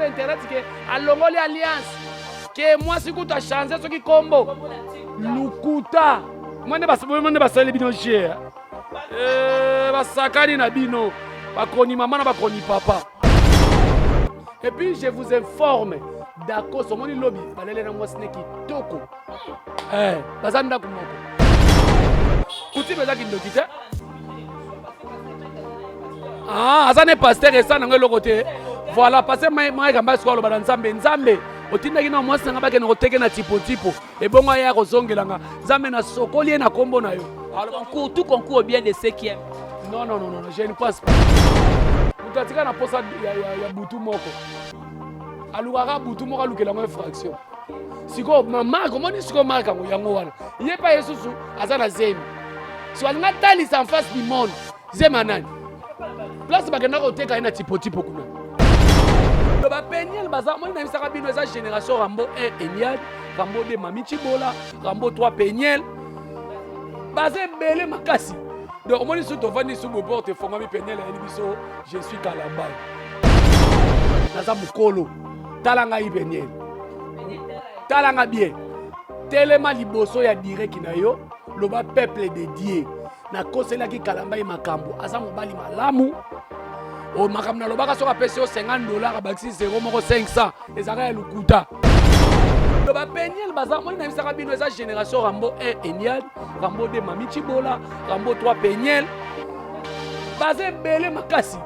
internet ke alongoli alliance ke mwasi kutu achange soki kombo lukuta mwende basaleli bino jeu eh, basakani na bino bakoni mama na bakoni papa. Et puis je vous informe, Dakos omoni lobi balele na mwasi ne kitoko eh, baza ndako moko coutume eza kindoki te. Ah, aza ne pasteur esa nango eloko te. Voilà, parce que Mike Ambasi aloba na Nzambe, Nzambe otindaki na mwasi nanga bakende koteke na tipotipo ebongo aya kozongela nga Nzambe nasokoli ye na kombo na yo. Concours, tout concours au bien de ceux qui aiment. Non, non, non, non, je ne pense pas. Moto atika na posa ya, ya, ya butu moko alukaka butu moko alukela yango infraction. Sikoyo mark omoni sikoyo mark yango yango wana ye mpe ye susu aza na zemi so alingi atalisa en face du monde zemi ya nani place bakendaka koteka ye na tipotipo kuna. Bapeniel baza moni nayebisaka bino eza génération Rambo 1 Eliade, Rambo 2 Mami Chibola, Rambo 3 Peniel, baza ebele makasi. Donc omoni soki tovandi su boporte efongwami, Peniel ayeli biso je suis Kalambay, naza mokolo, tala ngai Peniel, tala nga bien, telema liboso ya direki na yo, loba peuple de Dieu, nakoselaki Kalambay makambo, aza mobali malamu. O makambo nalobaka soki apesi yo 50 dollar abakisi 0 moko 500 ezalaka ya lokuta. Bapeniel baza moni nayebisaka bino eza génération Rambo 1 Eliade, Rambo 2 Mami Chibola, Rambo 3 Peniel, baza ebele makasi.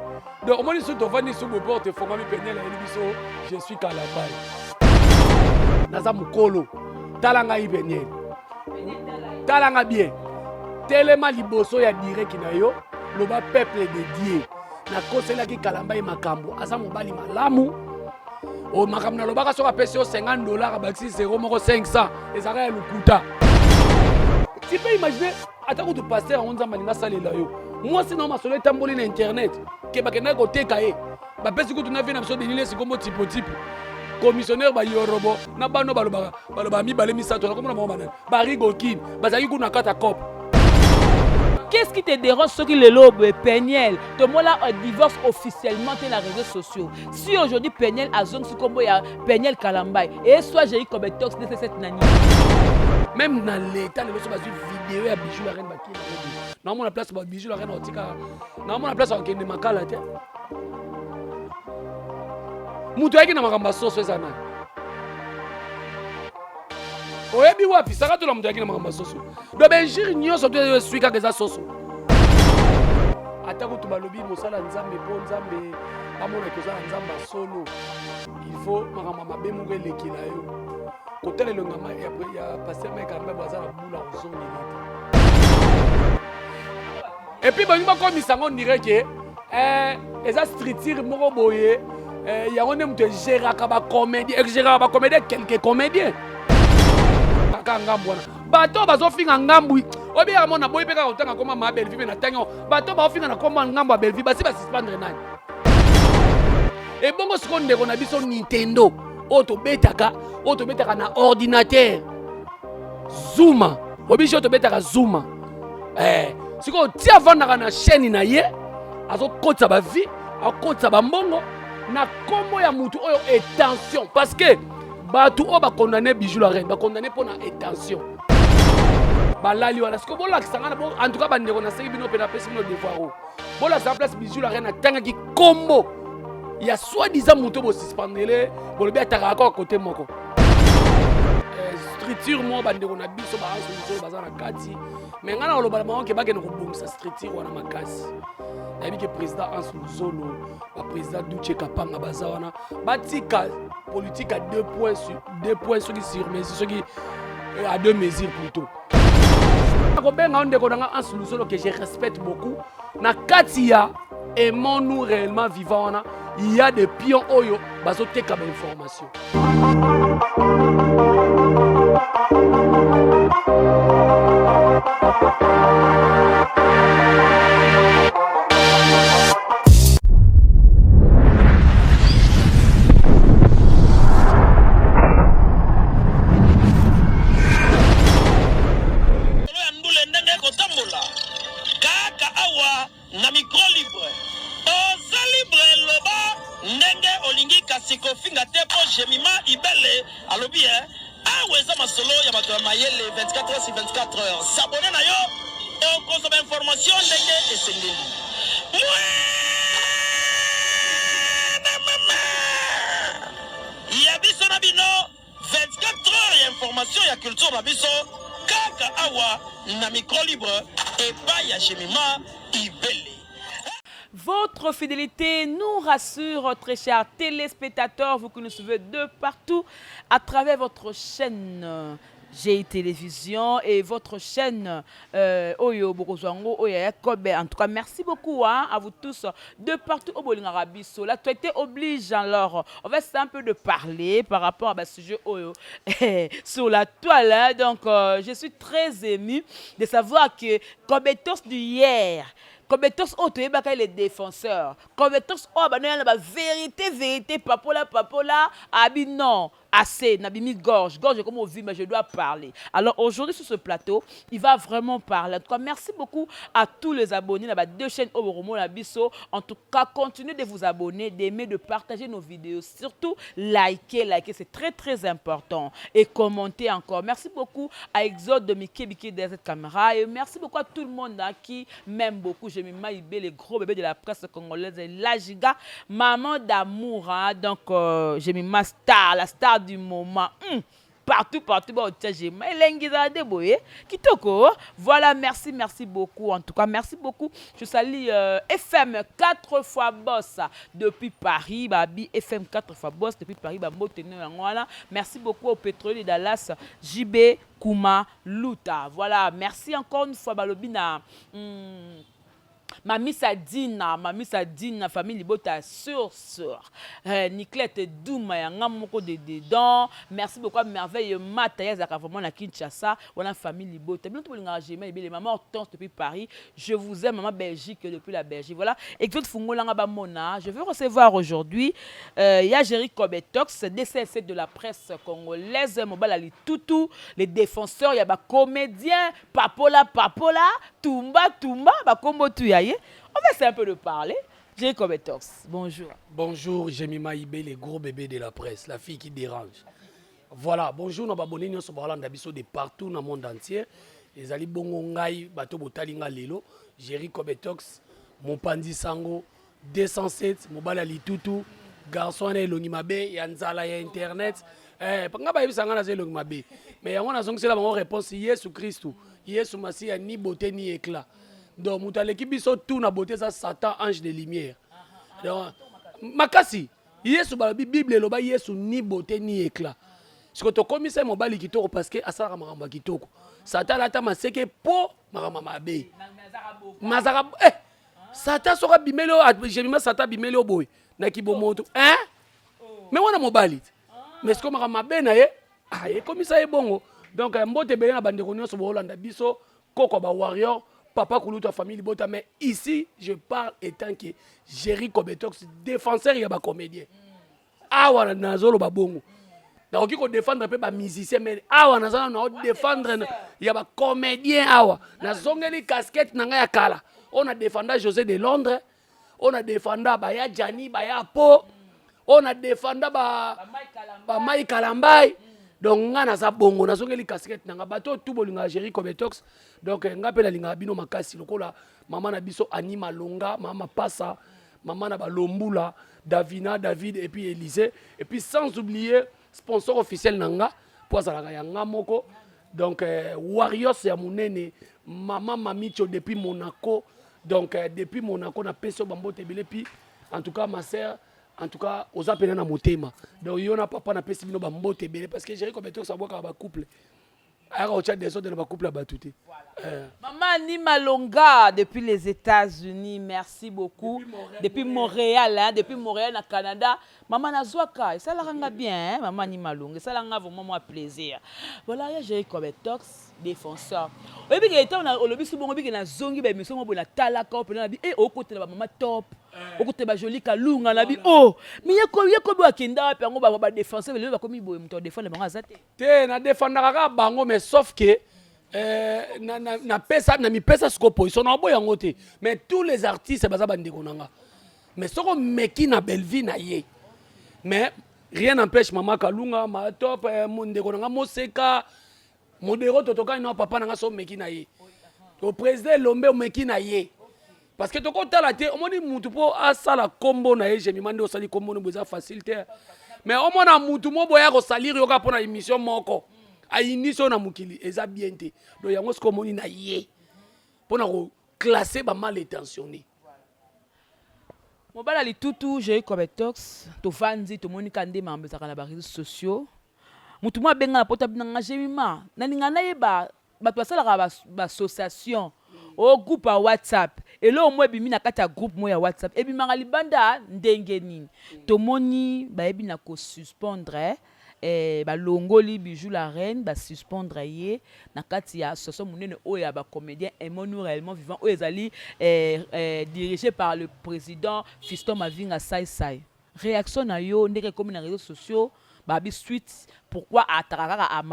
Donc omoni soki tovandi su boporte efongwami, Peniel ayeli biso je suis Kalambay, naza mokolo, tala ngai Peniel, tala nga bien, telema liboso ya direki na yo, loba peuple de Dieu, nakoselaki Kalambay makambo, aza mobali malamu. O makambo nalobaka soki apesi yo 50 dollar abakisi 0 moko 500 ezalaka ya lokuta. Tu peux imaginer, ata kutu pasteur yango Nzambe alingi asalela yo mwasi na yo, masolo etamboli na internet ke bakendaki koteka ye, bapesi kutu na vie na biso Denis Lesi kombo tipotipo commissionnaire, bayorobo na bano balobaka balobaka mibale misato na komona bango banani barigokin bazalaki kuna kati ya cope. Qu'est-ce qui te dérange soki lelo boye Peniel tomola divorce officiellement te na réseaux sociaux? Si aujourd'hui Peniel azongisi kombo ya Peniel Kalambay et soit j'ai eu comme tox de cette nani. Même na l'état lelo so bazwi video ya Bijou la Reine bakili naomona place ba Bijou la Reine otika naomona place akokende makala te. Moto ayaki na makambo ya soso eza nani? Oyebi wapi saka tola moto ayaki na makambo ya soso? Do bainjure nyonso to eswi kaka eza soso. Ata kutu balobi mosala Nzambe mpo Nzambe bamonaki oza na Nzambe ya solo, il faut makambo ya mabe moko elekela yo. Kotala elonga ya pasteur Mike Kalambay, aza na bula kozongela te. Et puis balingi bakomisa yango ndire ke eza structure moko boye, yango nde moto egéraka bacomédien, egéraka bacomédien, quelques comédien kaka ngambu wana. Bato bazofinga ngambu obiyaka mona boyi mpe kaka kotanga koma ma Bellevie mpe na ntangi bato baofinga na komba ngambu ya Bellevie basi basuspendre nani? Ebongo sikoyo ndeko na biso Nintendo oyo tobetaka na ordinateur Zuma, obiso oyo tobetaka Zuma, sikoyo ti avandaka na chaîne na ye, azokotisa bavie, akotisa bambongo na nkombo ya mutu oyo. Attention, parce que bato oyo bakondane Bijou la Reine, bakondane mpo na attention balali wana. Sikoyo bolakisa nga en tout cas bandeko, nasengi bino mpe napesi bino devoir oyo: bolakisa place Bijou la Reine atangaki nkombo ya soi-disant moto bosuspendele, bolobi atakaka kaka kote moko structure moko. Bandeko na biso baanso baza na kati, mais ngai na koloba na bango ke bakende kobongisa structure wana makasi. Nayebi ke président Hans Luzolo, baprésident Duche Kapanga baza wana, batika politique à deux points sur deux points, soki sur mesure, soki à deux mesures plutôt. Nakobenga yo ndeko na nga Hans Luzolo que je respecte beaucoup. Na kati ya Aimons-nous réellement vivant wana, il y a des pions oyo bazoteka bainformation. Ya ndule ndenge ekotambola kaka awa na micro libre. Oza libre loba ndenge olingi kasi kofinga te po Jemima Ibele alobi eh awa eza masolo ya bato ya mayele 24 heures sur 24 heures s'abonner na yo okozwa ba information ndenge esengeli. Mwana mama ya biso na bino 24 heures ya information ya culture na biso kaka awa na micro libre epai ya Jemima Ibele. Votre fidélité nous rassure, très chers téléspectateurs, vous qui nous suivez de partout à travers votre chaîne GI Télévision et votre chaîne Oyo Bokozwango, Oyo Yakobe. En tout cas, merci beaucoup, hein, à vous tous de partout oyo bolingaka biso. L'actualité oblige alors. On va essayer un peu de parler par rapport à ce sujet Oyo sur la toile. Hein. Donc, je suis très émue de savoir que Cobetos du hier, Cobetos oyo toyebaka les défenseurs, Cobetos oyo banoya na ba vérité, vérité, papola, papola, abi non, assez, nabimi gorge, gorge comme au mais je dois parler. Alors aujourd'hui sur ce plateau, il va vraiment parler. En tout cas, merci beaucoup à tous les abonnés là-bas, deux chaînes Oboromo la biso. En tout cas, continuez de vous abonner, d'aimer, de partager nos vidéos. Surtout, liker, liker, c'est très très important. Et commenter encore. Merci beaucoup à Exode de Mickey Biki derrière cette caméra. Et merci beaucoup à tout le monde, hein, qui m'aime beaucoup. Je m'aime les gros bébés de la presse congolaise. La giga, maman d'amour. Hein. Donc, j'ai mis ma star, la star du moment. Partout, partout, bon, tiens, j'ai ma elengi za de boye. Kitoko. Voilà, merci, merci beaucoup. En tout cas, merci beaucoup. Je salue FM 4 fois boss depuis Paris. Babi FM 4 fois boss depuis Paris. Ba mbote no yango wana. Merci beaucoup au pétrolier de Dallas, JB Kuma Luta. Voilà, merci encore une fois, Balobina. Mami Sadina, Mami Sadina, famille Libota sur sur. Niclette Douma ya nga moko de dedans. Merci beaucoup à Merveille Mata yazaka vraiment na Kinshasa, wana famille Libota. Bino to linga Jema ebele maman Hortense depuis Paris. Je vous aime maman Belgique depuis la Belgique. Voilà, Exode Fungolanga ba mona. Je veux recevoir aujourd'hui ya Jerry Cobetox, DCC de la presse congolaise, Mobala Litutu, les défenseurs, ya ba comédiens, Papola Papola, Tumba Tumba, ba kombo tu ya ye. On va essayer un peu de parler. Jerry Cobetox, bonjour. Bonjour, Jemima Ibé, les gros bébés de la presse, la fille qui dérange. Voilà, bonjour, nous abonnés nous sommes biso de partout dans le monde entier. Les ali bongo ngai bato botalinga lelo, Jerry Cobetox, mon pandi sango 207, mobala litutu, garçon na elongi mabe ya nzala ya internet. Nga bayebisa nga naza elongi mabe. Mais yango nazongisela bango réponse Yesu Christu, Yesu Masiya ni beauté ni éclat. Donc moto aleki biso tout na beauté za Satan ange de lumière. Donc makasi Yesu balobi Bible eloba Yesu ni beauté ni éclat. Siko tokomisa mobali kitoko parce que asalaka makambo ya kitoko. Satan alata maseke po makambo mabe. Mazaka Satan soka bimeli o jemima Satan bimeli o boye na kibomoto hein? Mais wana mobali. Mais siko makambo mabe na ye ah ekomisa ye bongo. Donc mbote ebele na bandeko nyonso boolanda biso koko ba warrior papa kulutu famille Libota, mais ici je parle étant que Jerry Cobetox défenseur ya ba comédien. Awa nazolo ba bongo. Nakoki ko défendre pe ba musicien mais awa nazala na défendre ya ba comédien awa. Nazongeli casquette na nga ya kala. On a défendu José de Londres, on a défendu ba ya Gianni, ba ya Po, on a défendu ba Mike Kalambay. Donc nga naza bongo nazongeli casquette na nga bato tout bolinga Jerry Cobetox. Donc nga pe nalinga bino makasi lokola mama na biso Annie Malonga, mama Passa, mama na balombula, Davina, David et puis Élysée et puis sans oublier sponsor officiel nanga po azalaka ya nga moko. Donc Warriors ya munene, mama Mamicho depuis Monaco. Donc depuis Monaco na peso bambote ebele puis en tout cas ma sœur, en tout cas oza pena na motema. Donc yo na papa na pesi bino bambote ebele parce que Jerry Cobetox abwaka ba couple. Ayaka kotia désordre na ba couple ya bato te. Maman Annie Malonga depuis les États-Unis, merci beaucoup. Depuis Montréal, hein, depuis Montréal na Canada. Maman Nazwaka, ça la rend bien, hein, Maman Annie Malonga, ça la rend vraiment moi plaisir. Voilà, ya Jerry Cobetox, défenseur. Oyebi ke étant na olobi sobo ngobi ke na zongi ba émission mo na talaka pe na bi eh okotela ba mama top. Okotela ba joli kalunga na bi oh, mais yeko yeko bo akenda pe ngo ba ba défenseur le ba komi boye muto défendre bango azate. Te na défendaka kaka bango mais sauf que na pesa na mi pesa siko position na boya ngote mais tous les artistes baza bandeko nanga. Mais soki omeki na Bellevue na ye, mais rien n'empêche mama Kalunga, ma top, ndeko na nga Moseka Modero, totokani na papa na nga. So omeki na ye, to président Elombe, omeki na ye, parce que tokotala te. Omoni mutu mpo asala kombo na ye, Jemima, nde osali kombo no bo, eza facile te. Mais omona mutu mo boya kosalire yo kaka mpo na émission moko ayinisi oyo na mokili, eza bien te. Donc yango soki omoni na ye mpo na koclasser bamal intentionné. Mobala litutu Jei Cobetox, tovandi, tomoni ka nde makambo ezalaka na baréseaux sociaux. Motu mo abenga na poto, abinanga Jemima, nalinga nayeba bato basalaka baassociation o groupe ya WhatsApp. Eloko mo ebimi na kati ya groupe mo ya WhatsApp, ebimaka libanda ndenge nini? Tomoni bayebi na kosuspendre, balongoli Bijou la Reine, basuspendre ye na kati ya association monene oyo ya bacomédien Aimons-nous réellement vivant, oyo ezali dirigé par le président Fiston Mavinga Saisai. Réaction na yo ndenge ekomi na réseaux sociaux, babi suite, pourquoi ataka kaka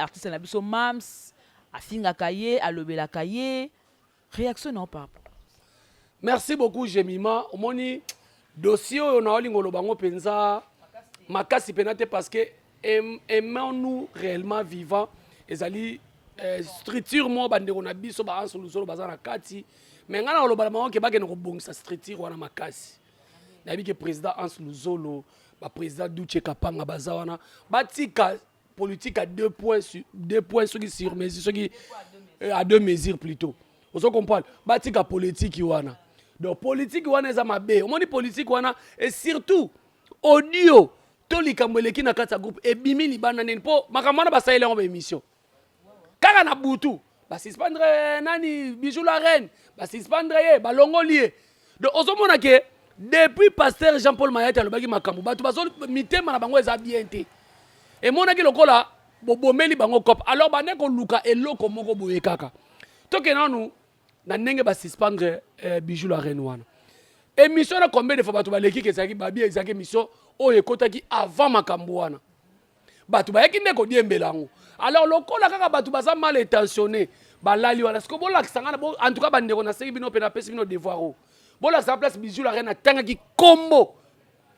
artiste na biso Mams, afingaka ye, alobelaka ye? Réaction na yo par rapport? Merci beaucoup, Jemima. Omoni dossier oyo, na olinga oloba yango mpenza makasi mpena te, parce que Aimons-nous réellement vivant ezali structure moko bandeko na biso baanse Luzolo baza na kati. Mais ngai na koloba na bango ke bakende kobongisa structure wana makasi. Nayebi ke président Anse Luzolo, baprésident Duche Kapanga baza wana, batika politique à deux points sur deux points, soki sur mesure, soki à deux mesures plutôt. Ozo comprendre? Batika politique wana. Donc politique wana eza mabe. Omoni politique wana, et surtout audio to likambo eleki na kati ya groupe, ebimi libanda nini? Mpo makambo wana basaleli yango baémission kaka na butu, basuspendre nani, Bijou la Reine, basuspendre ye, balongoli ye. Donc ozomona ke depuis pasteur Jean Paul Mayati alobaki makambo, bato bazo mitema na bango eza bien te. Emonaki lokola bobomeli bango cope. Alors bande koluka eloko moko boye kaka. Toke nanu na ndenge basuspendre Bijou la Reine wana. Émission na combien de fois bato baleki ke ezalaki babi, ezalaki émission oyo ekotaki avant makambo wana, bato bayaki nde kodiembela yango. Alors lokola kaka bato baza mal intentionné, balali wana. Siko bolakisa nga, en tout cas bandeko, nasengi bino mpe napesi bino devoir oyo: bolakisa place Bijou la Reine atangaki kombo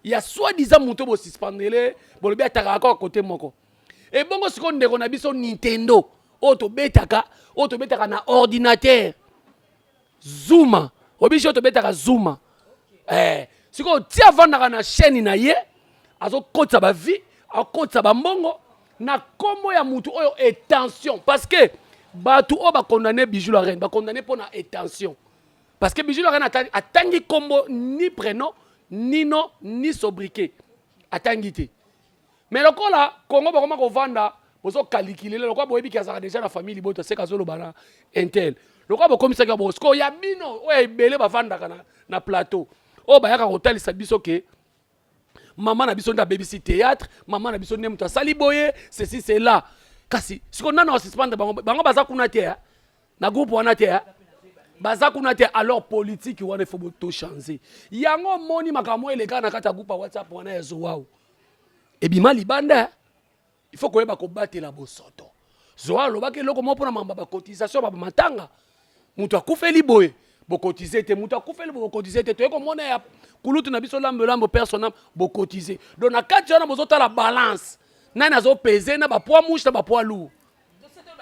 ya soi-disant moto bosuspendele, bolobi atakaka kaka kote moko. Ebongo sikoyo ndeko na biso Nintendo oyo tobetaka na ordinateur Zuma, obiso oyo tobetaka Zuma, sikoyo ti avandaka na chaîne na ye, azokotisa bavie, akotisa bambongo na nkombo ya mutu oyo. Attention, parce que bato oyo bakondamner Bijou la Reine, bakondamner mpo na attention, parce que Bijou la Reine atangi nkombo, ni prénom, ni nom, ni sobriquet, atangi te. Mais lokola Kongo bakoma kovanda, bozokalikilele lokola boyebi azalaka déjà na famille libota, seka azoloba na intel, lokola bokomisaki bongo. Sikoyo ya bino oyo ebele bavandaka na plateau oyo, bayaka kotalisa biso ke mama na biso nde abebisi théâtre, mama na biso nde moto asali boye, ceci, cela. Kasi sikoyo nana osuspendre bango? Bango baza kuna te, na groupe wana te, baza kuna te. Alors politique wana, il faut tochange yango. Omoni makambo eleka na kati ya groupe ya WhatsApp wana ya Zowao, ebima libanda. Il faut koyeba kobatela bosoto. Zoa alobaki eloko moko mpona mamba bacotisation, bamatanga, moto akufeli boye, bokotize te, moto akufeli boye, bokotize te. Toye komona ya kulutu na biso Lambo Lambo persona, bokotize. Donc na kati wana bozotala balance, nani azopese na bapoids mouche na bapoids lourd.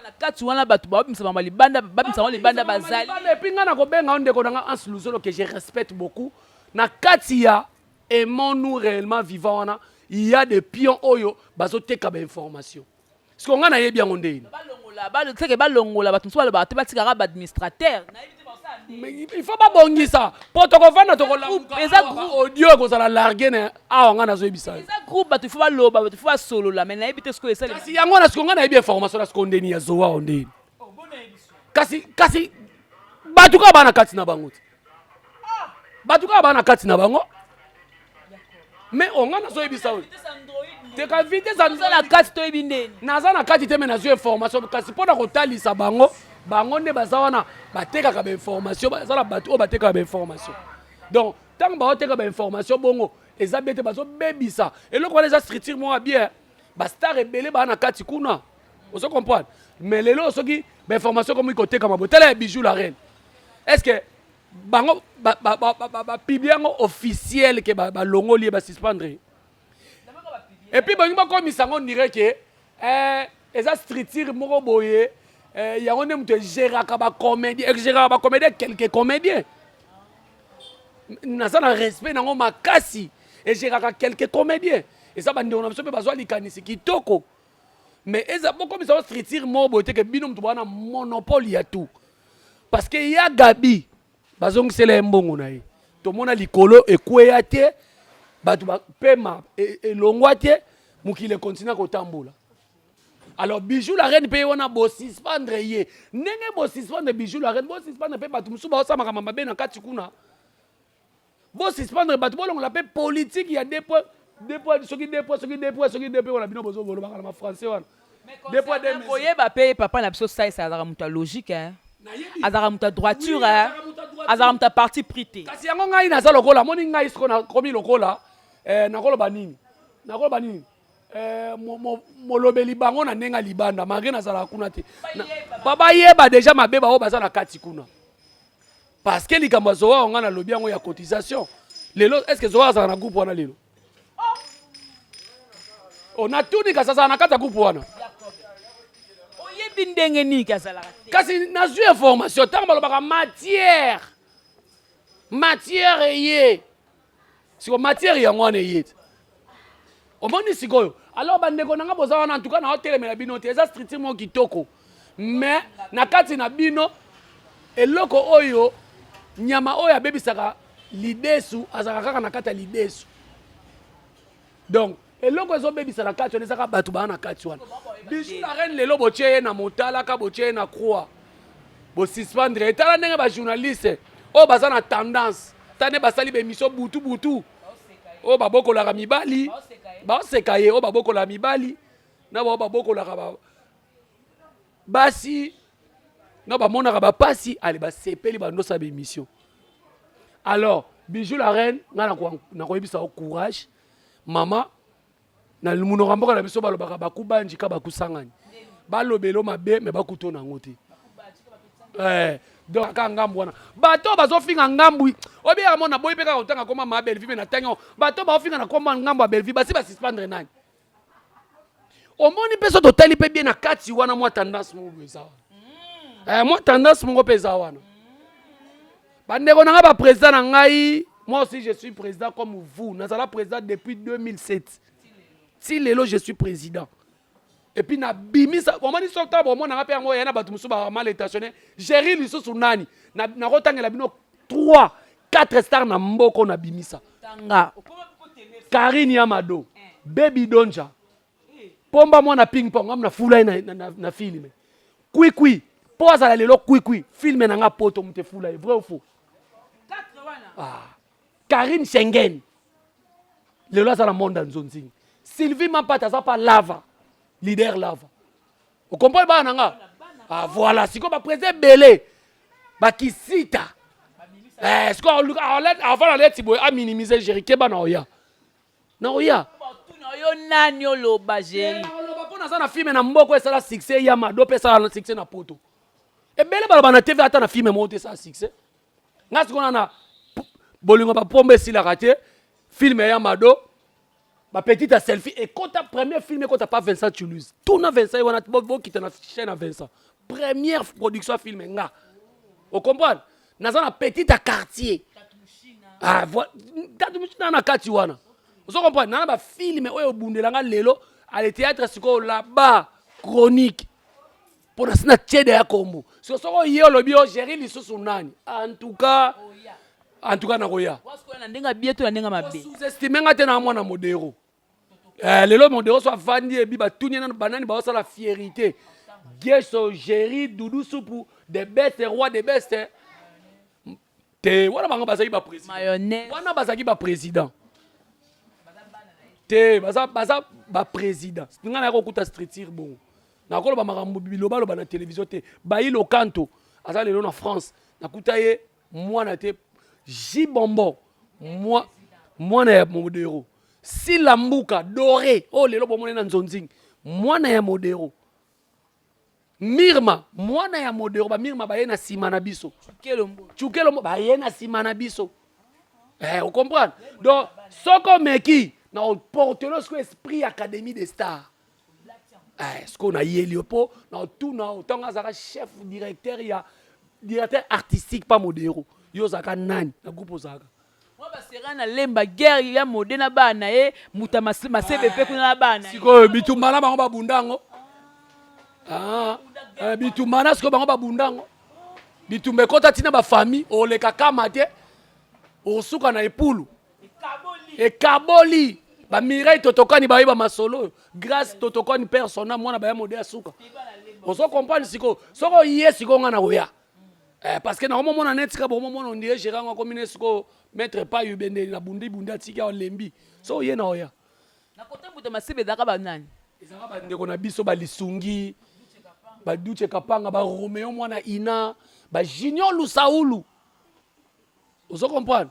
Na kati wana bato babimisa bango libanda, babimisa bango libanda, bazali. Et puis ngai na kobenga yo ndeko na nga Anse Luzolo, que je respecte beaucoup, na kati ya Aimons-nous réellement vivant wana, il y a des pions oyo bazoteka bainformation. Siko ngai nayebi yango ndeni. Balongola seke, balongola bato mosusu, balobaka te, batikaka baadministrateur. Il faut babongisa mpo tokovanda, tokolamuka, audio ekozala large na awa. Ngai nazoyebisa. Eza groupe, bato ifo baloba, bato ifo basolola, mais nayebi te sikoyo esali. Kasi yango wana, siko ngai nayebi information na siko ndeni ya zowa ndeni. Kasi bato kaka baa na kati na bango te, bato kaka baa na kati na bango. Mais o ngai nazoyebisa oyo teka vitesse. Na kati toyebi ndeni. Naza na kati te, mais nazwi information. Kasi mpo na kotalisa bango, bango nde baza wana, batekaka bainformation. Baza na bato oyo batekaka bainformation. Donc ntango baoteka bainformation bongo, eza bien te, bazobebisa eloko wana. Eza structure moko ya bien, bastar ebele baa na kati kuna, ozo comprendre? Mais lelo soki bainformation komi kotekama boye, tala ya Bijou la Reine, est ce que Bango bapublier yango officiel ke balongoli ye, basuspendre ye. Et puis balingi bakomisa yango ndire ke eza structure moko boye, yango nde moto egéraka bacomédien, egéraka bacomédien, quelques comédiens. Naza na respect nango makasi. Egéraka quelques comédiens, eza bandeko na biso mpe bazwa likanisi kitoko, mais eza bokomisa yango structure moko boye te ke bino moto bwana monopole ya tout. Parce que ya Gabi, bazongisela ye mbongo na ye, tomona likolo ekweya te, bato bapema elongwa te, mokili ekontinue kotambola. Alors Bijou la Reine mpe ye wana, bosuspendre ye ndenge bosuspendre Bijou la Reine, bosuspendre mpe bato mosusu baosala makambo mabe na kati kuna. Bosuspendre bato, bolongola mpe politike ya deux poids deux poids, soki deux poids, soki deux poids, soki deux poids wana. Bino bozobolobaka na bafrançais wana, deux poids deux mesures. Koyeba mpe papa na biso Saisa azalaka moto ya logique, hein. Azalaka moto ya droiture, hein. Azalaka moto ya parti pris te. Kasi yango ngai naza lokola, moni ngai siko nakomi lokola nakoloba nini, nakoloba nini, molobeli bango na ndenge ya libanda, malgré nazalaka kuna te. Bayeba déjà mabe bao baza na kati kuna, parce que likambo ya Zoa, ngai nalobi yango ya cotisation lelo. Est ce que Zoa azala na groupe wana lelo? Oh, natuni, kasi azala na kati ya groupe wana? Oyebi ndenge nini azalaka te? Kasi nazwi information. Ntango balobaka matière, matière eye siko, matière yango wana eye te. Omoni sikoyo? Alors bandeko na nga boza wana, en tout cas naotelemela bino te. Eza structure moko kitoko, mais na kati na bino, eloko oyo, nyama oyo abebisaka lidesu azalaka kaka na kati ya lidesu. Donc eloko ezobebisa na kati wana ezaka bato baa na kati wana. Bijou la Reine lelo botie ye na motalaka, botie ye na croix, bosuspendre ye. Tala ndenge bajournaliste oyo baza na tendance, ta nde basali baémission butu butu, oyo babokolaka mibali baoseka ye, oyo babokolaka mibali na bao babokolaka basi na bamonaka bapasi ale, basepeli bandosala baémission. Alors Bijou la Reine, ngai nakoyebisa yo courage, mama. Na monoko ya mboka na biso balobaka bakubanjika bakusangani, balobelo mabe me bakuto nango te. Donc kaka ngambu wana, bato bazofinga ngambu obiyaka mona boyi mpe kaka kotanga koma ma Bellevie, mpe na ntangi bato baofinga na koma ngambu ya Bellevie, basi basuspendre nani? Omoni mpe so totali mpe bien na kati wana, mwa tendance moko boye eza wana. Mwa tendance moko mpe eza wana. Bandeko na ngai, baprésident na ngai, moi aussi je suis président comme vous. Nazala président depuis 2007 ti lelo, je suis président. Et puis nabimisa, omoni, so ntango bomonanga mpe yango ya na bato mosusu ba mal intentionné, géri lisusu nani, nakotangela bino 3 4 star na mboko nabimisa. Tanga. Karine Yamado, Baby Donja, Pomba mwana ping pong, am na fula ye na film kwikwi mpo azala lelo kwikwi. Film na nga poto moto efula ye, vrai ou faux? Ah. Karine Schengen lelo aza na monde ya nzonzingi. Sylvie Mampata aza pa Lava, leader Lava. Okomprendre, bana na nga? Ah, voilà. Sikoyo baprésident ebele bakisita. Sikoyo avant naleti boye aminimize Géri, keba na oya na oya. Tuna yo nani oloba, Géri. Oloba mpo naza na film na mboka esala succès, ya Mado mpe esala succès na poto. Ebele baloba na TV, ata na film moko te esala succès. Nga sikoyo na bolingo bapomba esilaka te, film ya Mado, bapetite ya selfie ekota premier film, ekota pa Vincent Toulouse. Tuna Vincent ye wana, bokita na chaîne ya Vincent, première production ya film nga. Ocomprendre? Naza na petite ya quartier. Ah, tatu na na kati wana, ozo comprendre? Nana bafilm oyo obundelanga lelo ale théâtre sikoyo là-bas chronique mpo na sina tiede ya kombo. Siko soki oye olobi o géri lisusu nani, en tout cas, en tout cas nakoya. Na ndenge ya bien to na ndenge ya mabe? Sous-estime nga te na mwana Modero. Lelo Modero so avandi ebi batuni nano banani baosala fierité, Geso, Géri, Dudu Supu, the best roi de best te wana. Bango bazalaki baprésident. Mayonnaise. Wana bazalaki baprésident te, baza baprésident. Ngai nayaka kokuta structure bongo, nakoloba makambo bilobaloba na télévision te. Bayi Lokanto aza lelo na France, nakuta ye mwana te. J Bonbon, mwana ya Modero. Sila Mbuka Doré oyo lelo bomoni na nzonzingi, mwana ya Modero. Mirma mwana ya Modero, ba Mirma baye na nsima na biso. Tshukelombo baye na nsima na biso. Eh, o comprendre? Donc soko meki na oportelo siko esprit académie des stars. Eh, siko na yeli yo po na otuna otango azalaka chef directeur ya directeur artistique pa Modero. Yo ozalaka nani na groupe ozalaka? Mwa basera na lemba guerre ya mode na bana na ye moto ya masebe mpe kuna na bana sikoyo bitumba na bango babunda yango ah, eh, bitumba na sikoyo bango babunda yango bitumba ekota ntina bafamille oleka kama te osuka na epulu ekaboli bamireille totokani bayeba masolo oyo grâce totokani père sona mwana baya mode ya suka ozo comprendre sikoyo soki oye sikoyo ngai nakoya Eh, parce que nakomomona neti kaka bokomomona ondire gérant ngo akomi ne sikoyo maître payu bendeli na bundi bundi atiki alembi so oye na oya na kote mbuta masiba ezalaka banani ezalaka bandeko na biso balisungi baduche kapanga baromeo mwana ina bajunior lusaulu ozo comprendre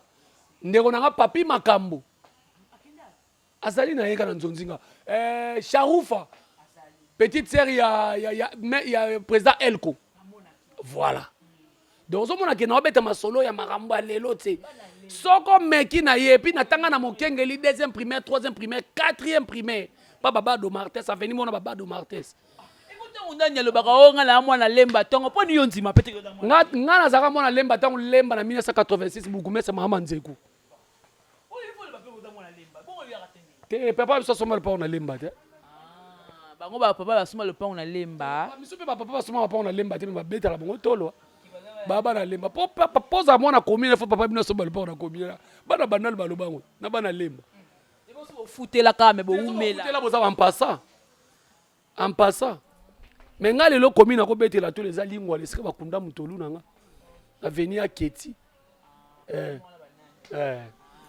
ndeko na nga papi makambo azali na ye kaka na nzonzinga eh, sharufa petite sœur ya, ya, ya, ya président elko voilà donc ozomona ke naobeta masolo ya makambo ya lelo te soko omeki na ye epuis natanga na mokengeli deuxième primaire troisième primaire quatrième primaire pa babado martes aveni mona babado martes ntango nani alobaka o oh, ngai naa mwana lemba ntongo mpo niyo ndima mpe ngai nazalaka mwana lemba ntango lemba na 1986 bourgmestre mahama nzeku te papa biso asomba lopango na lemba te ah, bango bapapa basomba lopango na lemba biso mpe bapapa basomba lopango na lemba te me babetaka bango tolo baba na lemba po poza mwana commune fo papa bino asomba lopango na commune bana bandal baloba yango na bana lemba bofutelaka me bowumela boza bampasa En passant, mais nga lelo komi na kobetela tolo eza lingwala esika bakunda mutolu na nga na veni ya Keti. Eh, eh.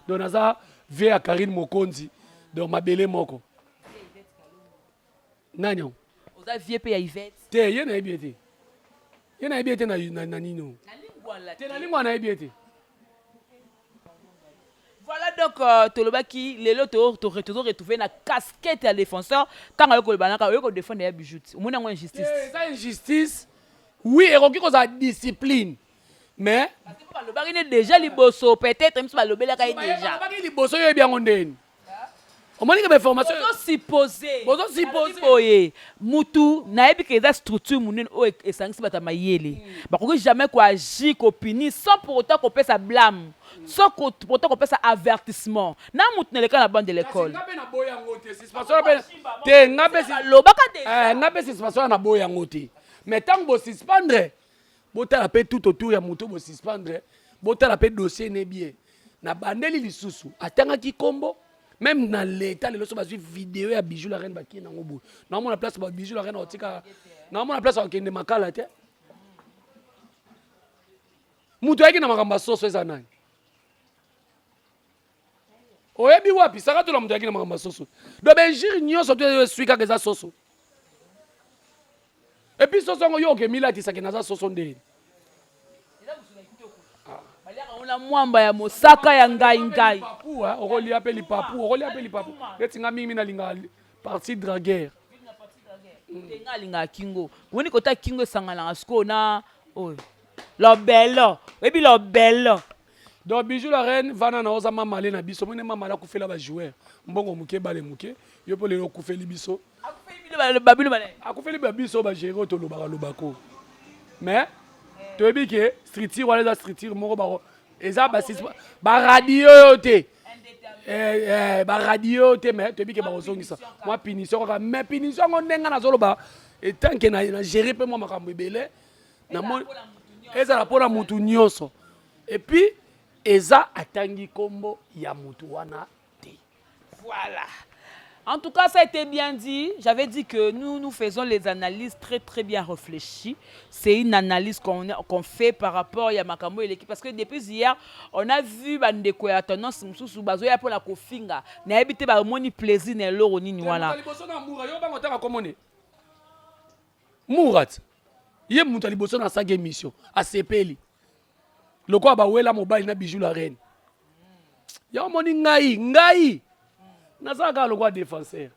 Donc naza vie ya Karine Mokonzi, donc mabele moko. Nani yango? Oza vie pe ya Yvette? Te, ye nayebi ye te. Ye nayebi ye te na, na, na nino. Na lingwala te. Te na lingwala nayebi ye te. Voilà donc euh, tolobaki lelo to to tozo retrouver na casquette ya défenseur kanga yo koloba naka oyo ko défendre ya bijou omoni yango injustice. Eh, eza injustice. Oui, ekoki kozala discipline. Mais parce que balobaki ne déjà liboso peut-être miso balobelaka ye déjà. Balobaki liboso yo yebi yango ndeni. Omoni ke ba information bozo supposer bozo supposer boye mutu nayebi ke eza structure munene oyo esangisi bato ya mayele mm. bakoki jamais ko agir ko punir sans pour autant kopesa blâme mm. sans pour autant kopesa avertissement na mutu naleka na bande de l'école nga mpe naboyi yango te suspension mpe te nga mpe balobaka déjà eh, nga mpe suspension naboyi yango te mais ntango bosuspendre Botala pe tout autour ya moto bo suspendre, botala pe dossier ne bien. Na bandeli lisusu, atangaki kombo même na l'état lelo so bazwi video ya bijou la reine bakie nango boye. Naomona place ba bijou la reine otika, naomona place akende makala te. Moto ayaki na makambo ya soso eza nani? Oyebi wapi saka tola moto ayaki na makambo ya soso. Donc ba injure nyonso to esui kaka eza soso. Et puis soso yango yo oke milatisa ke naza soso ndeni. Baliaka ngo na mwamba ya mosaka ya ngai ngai. Lipapu, hein, okolia pe lipapu, okolia pe lipapu. Neti nga mingi nalingaka partie dragueur. Te nga alingaka kingo. Omoni kota kingo esanganaka sikoyo na oyo. Lobelo, oyebi lobelo. Donc Bijou la reine vana na oza mamale na biso mone mamale akufela ba joueur mbongo muke bale muke yo pe lelo okufeli biso akufeli ba biso ba gérer tolobaka lobako mais toyebi ke structure wana eza structure moko bako eza ba ba radio yo te eh, eh, ba radio te mais toyebi ke bakozongisa mwa punition kaka mais punition yango ndenge nazoloba etant ke na gérer mpe mwa makambo ebele ezala mpo na mutu nyonso Et puis eza atangi kombo ya mutu wana te. Voilà. En tout cas, ça a été bien dit. J'avais dit que nous, nous faisons les analyses très, très bien réfléchies. C'est une analyse qu'on qu fait par rapport à Makambo et l'équipe. Parce que depuis hier, on a vu bandeko ya tendance mosusu bazoya mpo na kofinga. Nayebi te bamoni plaisir na eloko nini wana. Liboso na mura, yo bango tanga komone. Murat, ye moto ya liboso na saki émission, asepeli. Lokola bawela mobali na bijou la reine. Ya omoni ngai, ngai naza kaka lokola défenseur.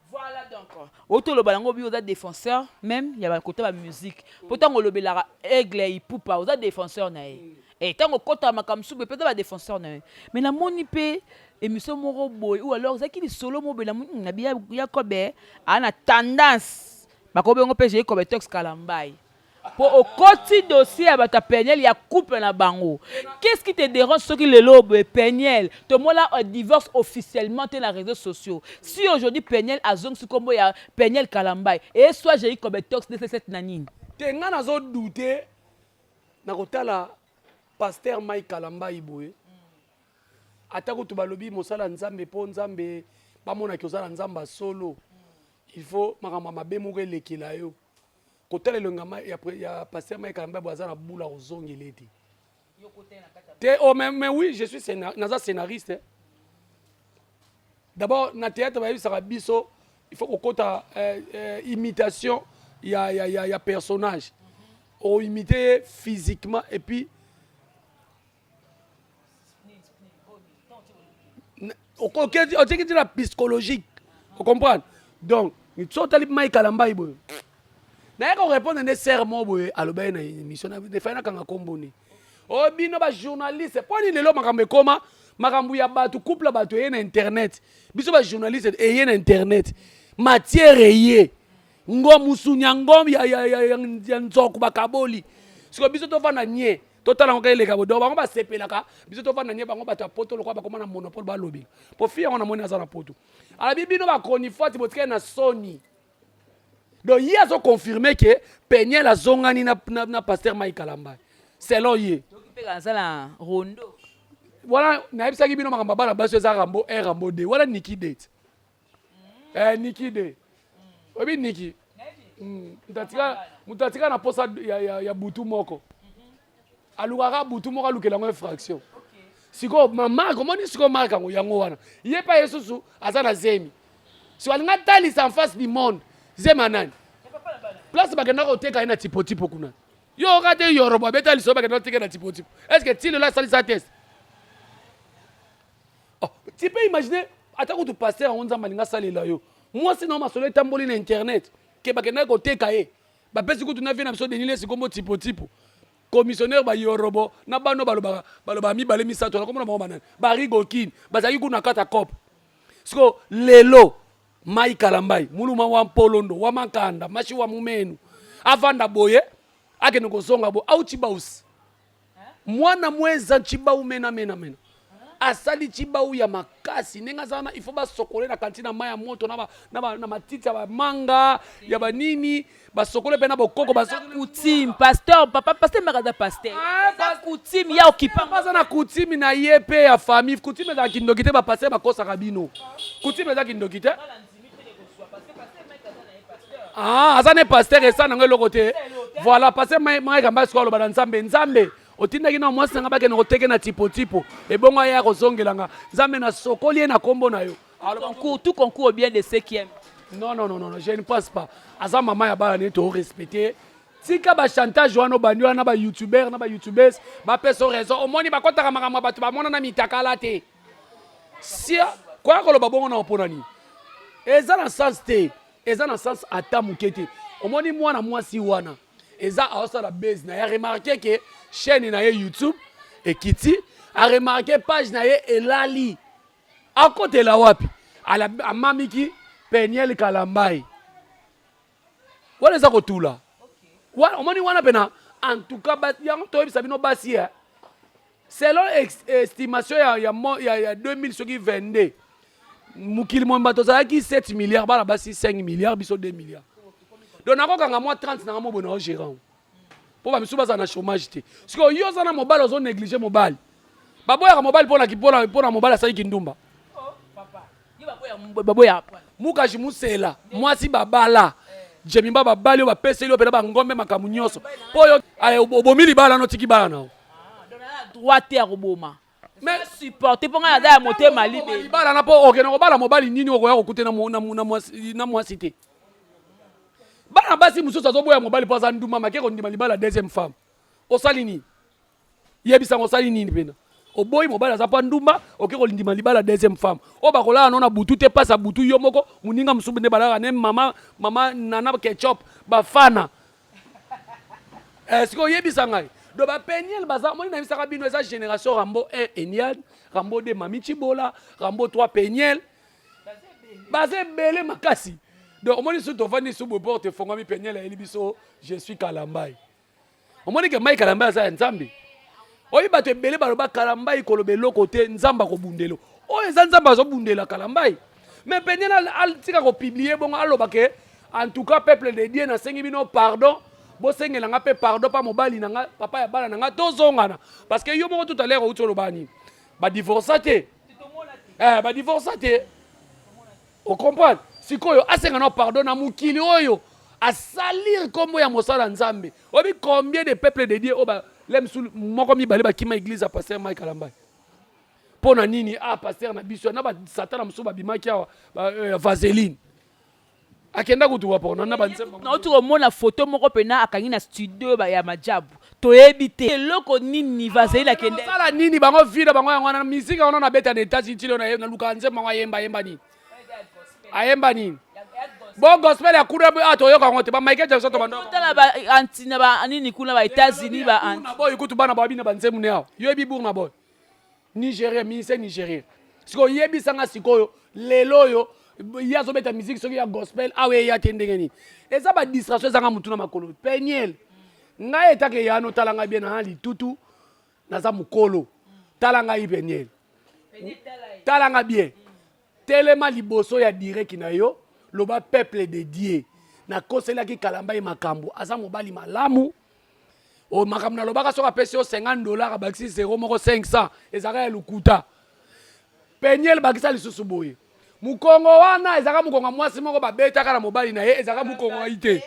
Voilà, donc otoloba yango obi oza défenseur même ya bakota ba musique, mpo ntango olobelaka Aigle Ipupa, oza défenseur na ye. E ntango okɔtaka makambo mosusu boye mpe oza badéfenseur na ye. Mais namoni mpe émission moko boye ou alors ezalaki lisolo moko boye, namoni nabi Yakobe aa na tendance bakobengo mpe Jei Kobetox Kalambai, mpo okoti dossier ya bato ya Peniel, ya couple na bango. Qu'est-ce qui te dérange soki lelo boye Peniel, tomona divorce officiellement te na réseaux sociaux, si aujourd'hui Peniel azongisi nkombo ya Peniel Kalambai, e soit Jei Kobetox dc7 na nini? Te, nga nazodouter na kotala pasteur Mike Kalambai boye. Ata kutu balobi mosala ya Nzambe, mpo Nzambe bamonaki oza na Nzambe ya solo, il faut makambo ya mabe moko elekela yo. Kotala elongi ya pasteur Mike Kalambai boye, aza na bula kozongela ete te. Oh, mais oui, je suis naza scénariste, hein. D'abord na théâtre bayebisaka biso il faut kokota imitation ya personnage, oimite ye physiquement et puis otieki ti na psychologique, ocomprendre. Donc so otali Mike Kalambai boye, naye korépondre nde sere moko boye aloba ye na émission defai nakanga komboni o bino bajournaliste. Mpo nini lelo makambo ekoma makambo ya bato, couple ya bato eye na internet? Biso bajournaliste eye na internet, matière eye ngo musuni ya ngo ya nzoku bakaboli. Sikoyo biso tovanda nie, totala ngo eleka bo. Donc bango basepelaka, biso tovanda nie. Bango bato ya poto lokola bakoma na monopole, balobela po fi yango. Namoni aza na poto, alabi bino bachronifuati botikali na soni. Donc ye azoconfirme ke Peniel azongani na pasteur Mike Kalambai selon ye. Mpe aza na rondo. Wana nayebisaki bino makambo ya bana basi eza Rambo 1, Rambo 2. Wana Niki date, Niki de oyebi Niki. Moto atika na posa ya butu moko, alukaka butu moko, alukela yango infraction. Sikoyo mark omoni, sikoyo mark yango wana ye mpe ye susu aza na zemi. Siko alingi atalisa en face du monde zemi ya nani. Place bakendaka koteka ye na Tipo-Tipo kuna, yo oka te, yorobo abeta liso, bakenda koteka na Tipo-Tipo. Est ce que ti lelo asalisa test? Oh, tu peux imaginer, ata kutu pasteur yango, Nzambe alingi asalela yo, mwasi na masolo etamboli na internet ke bakendaki koteka ye, bapesi kutu na vie na biso Denis Lesi kombo Tipo-Tipo, commissionnaire bayorobo na bano balobaka balobaka mibale misato na komona bango banani barigokine bazalaki kuna kati ya cope. Siko lelo Mai Kalambai, muluma wa mpolondo wa mankanda mashi wa mumenu, avanda boye, akende kozonga boye auti bausi mwana mweza ncibau mena mena mena, asali cibau ya makasi ndenge aza wana. Il faut basokole na kantine na mai ya moto na matiti ya bamanga ya banini, basokole mpe na bokoko. Coutume, pasteur, papa pasteur maka aza pasteur. Ah, coutume ya okipa. Aza na coutume na ye mpe ya famille. Coutume ezala kindoki te. Bapasteur bakosaka bino, coutume eza kindoki te. Ah, aza ne pasteur, esa nango eloko te. Voilà, pasteur Mike Amba sikoyo aloba na Nzambe: "Nzambe, otindaki na mwasi nanga bakende koteke na Tipo-Tipo, ebongo aya kozongelanga. Nzambe, nasokoli ye na nkombo na yo." Concours, tout concours au bien de ceux qui aiment. Non, non, non, non, je ne pense pas. Aza mama ya bana, neti torespecte. Tika bachantage wana obandi wana na bayoutubeur na bayoutubese bapesa raison. Omoni, bakɔtaka makambo ya bato, bamona na mitakala te. Sia koya koloba bongo na mpona nini? Eza na sens te, eza na sens ata moke te. Omoni mwana mwasi wana eza aosala base na ye, aremarquer ke chaîne na ye YouTube ekiti, aremarquer page na ye elali, akotela wapi? Amamiki Peniel Kalambai wana eza kotula. Omoni wana mpena, en tout cas yango toyebisa bino basi, selon estimation ya 2000 soki 22, mokili momba tozalaki 7 milliard, bana basi 5 milliard, biso 2 milliard. Donc nakokanga mwa 30 nanga mo boye na o gérant mpo bamisusu bazala na chômage te. Sikoyo yo oza na mobali, ozo mobali, baboyaka mobali mpona mobali asali kindumba. Baboya. Mukaji musela mwasi babala jemimba, babali oyo bapeseli oyo mpena bangombe, makambo nyonso mpo oyo obomi libala notiki bana na yo. Droit te ya koboma, mais supporter mpo ngai aza ya motema libe. Libala na mpo okende kobala mobali nini okoya kokute na mwasi te. Bana basi mosusu azoboya mobali mpo aza ndumba, make kondima libala deuxième femme. Osali nini? Yebisango, osali nini mpena? Oboyi mobali aza mpa ndumba, oke kolindima libala deuxième femme. Oyo bakolala no na butu te, pasi ya butu yo moko, moninga mosusu nde balalaka ne mama mama nana ketchup bafana. Eh, sikoyo oyebisa ngai do bapeniel baza moni nayebisaka bino eza génération Rambo 1 Eniad, Rambo 2 Mami Chibola, Rambo 3 Peniel, baza ebele makasi. Donc omoni soki tovandi su boye porte efongwami, Peniel ayeli biso je suis Kalambai. Omoni ke Mai Kalambai aza ya Nzambe. Oyi bato ebele baloba Kalambai koloba eloko te, Nzambe akobundela. Oyo eza Nzambe azobundela Kalambai. Mais Peniel atika kopublier bongo, aloba ke en tout cas peuple de Dieu, nasengi bino pardon, bosengela nga mpe pardon pa mobali na nga, papa ya bana na nga, tozongana. Parce que yo moko tout à l'heure outi oloba nini, badivorsa te, eh, badivorsa te, ocomprendre? Sikoyo asenga na pardon na mokili oyo asalir nkombo ya mosala Nzambe. Oyebi combien de peuple de Dieu oyo lemsu moko mibale bakima église ya pasteur Mike Kalambai mpo na nini? Ah, pasteur na biso na basatana mosusu babimaki awa, vaseline akenda kutu wapo na banzembo. Nauti komona foto moko mpena akangi na studio ya majabu, toyebi te eloko nini vaseline akende. Osala nini? Bango vida bango yango wana, misika wana nabeta na États-Unis tilo naluka nzembo yango. Ayemba, ayemba nini? Ayemba nini? Bo gospel ya kuna, a toyoka yango te. Ba Michael Jackson to bando. Tala ba anti na ba nini kuna ba États-Unis ba anti. Burna Boy kutu bana babi na banzembo ne awa. Yo yebi Burna Boy Nigérien, ministère nigérien. Sikoyo oyebisanga, sikoyo lelo oyo ye azobeta musique soki ya gospel awa eya te, ndenge nini? Eza badistraction ezanga motu na makolo. Peniel, ngai etake ya notala ngai bien na litutu, naza mokolo. Tala ngai Peniel, tala ngai bien, telema liboso ya direct na yo, loba: peuple de Dieu, nakoselaki Kalamba ye makambo, aza mobali malamu. O makambo nalobaka, soki apesi yo 50 $, abakisi 0 moko 500, ezalaka ya lokuta. Peniel, bakisa lisusu boye, mokongo wana ezalaka mokongo ya mwasi moko babetaka na mobali na ye, ezalaka mokongo ai te.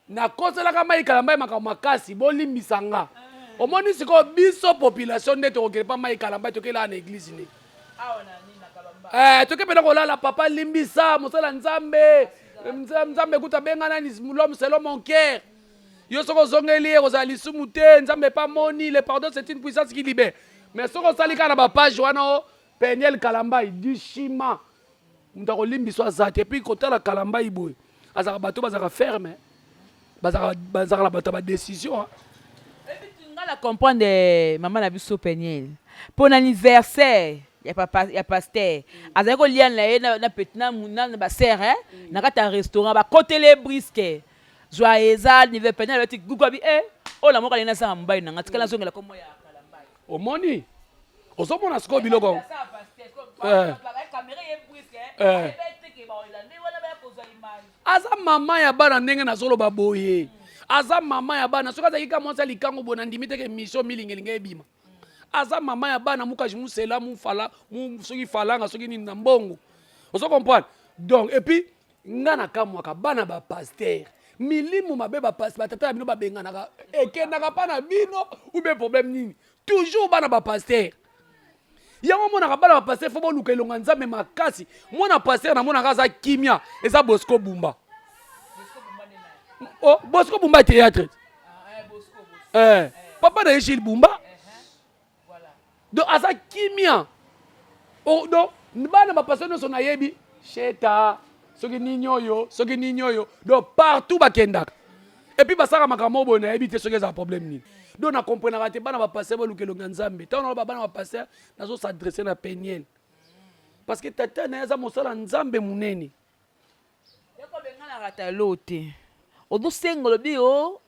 Nakoselaka Mai Kalamba ye makambo makasi, bolimbisa nga. Omoni sikoyo biso population nde tokokende mpa Mai Kalamba, tokelaa na église nde eh, toke mpena kolala. Papa, limbisa mosala Nzambe. Nzambe kuta abenga nani? L'homme selon mon cœur. Yo soki ozongeli ye, kozala lisumu te. Nzambe epa moni, le pardon, c'est une puissance qui libère. Mais soki osali kaka na bapage wana o Peniel Kalambai dishima, moto akolimbiso aza te. Et puis kotala Kalambai boye, azalaka bato bazalaka ferme, bazalaka na bato ya badécision. Nga na comprendre mama na biso Peniel mpo na anniversaire ya papa ya pasteur, azali kolia na ye na petit na basere na kati ya restaurant, bakotele brusque zwa eza anniversaire. Peniel abeti gugu, abi e oyo na moko alingi nasala mobali na nga, tikala nazongela kombo ya Kalambai. Omoni, ozomona sikoyo biloko. Aza mama ya bana, ndenge nazoloba boye, aza mama ya bana. Soki azalaki ka mwasi ya likango boye, nandimi teke mission milingelinge ebima. Aza mama ya bana, mukaji musela mufala mu, soki falanga soki nini na mbongo, ozo comprendre? Donc et puis nga nakamwaka bana bapasteur, milimo mabe batata na bino babenganaka ekendaka mpa na bino ou bien problème nini? Toujours bana bapasteur. Yango omonaka bana bapasteur, faut boluka elonga Nzambe makasi. Mwana pasteur namonaka aza kimia, eza Bosco Bumba. Oh, Bosco Bumba théâtre, eh, papa na ye Gilles Bumba. Donc aza kimia. Oh, donc bana bapasteur nyonso nayebi sheta soki nini oyo, soki nini oyo, donc partout bakendaka et puis basalaka makambo boye, nayebi te soki eza problème nini. Donc nakomprenaka te bana bapasteur, boluka elongi ya Nzambe. Ntango naloba bana bapasteur, nazos'adresser na Peniel parce que tata na ye aza mosala Nzambe monene. Yakobenganaka talo te, ozosenga, olobi o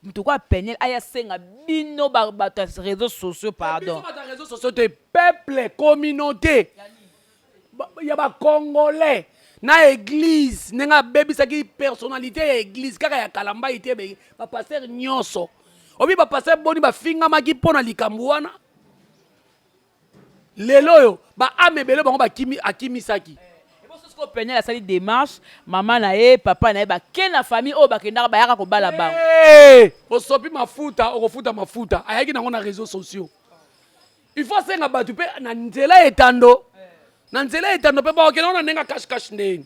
moto kwa Peniel aya senga bino bato ya réseaux sociaux pardon. Biso bato ya réseaux sociaux te, peuple, communauté ya bacongolais na église, ndenge abebisaki personnalité ya église kaka ya Kalambai te, bapasteur nyonso. Obi bapasteur boni bafingamaki mpo na likambo wana? Lelo oyo baame ebele bango bakimi, akimisaki. Siko Peniel asali démarche, mama na ye, papa na ye bake na famille oyo bakendaka, bayaka kobala bango. Hey! Osopi mafuta, okofuta mafuta ayaki nango na réseaux sociaux. Il faut asenga bato mpe na nzela etando, na nzela etando mpe bakokende ngo na ndenge ya cash cash. Ndeni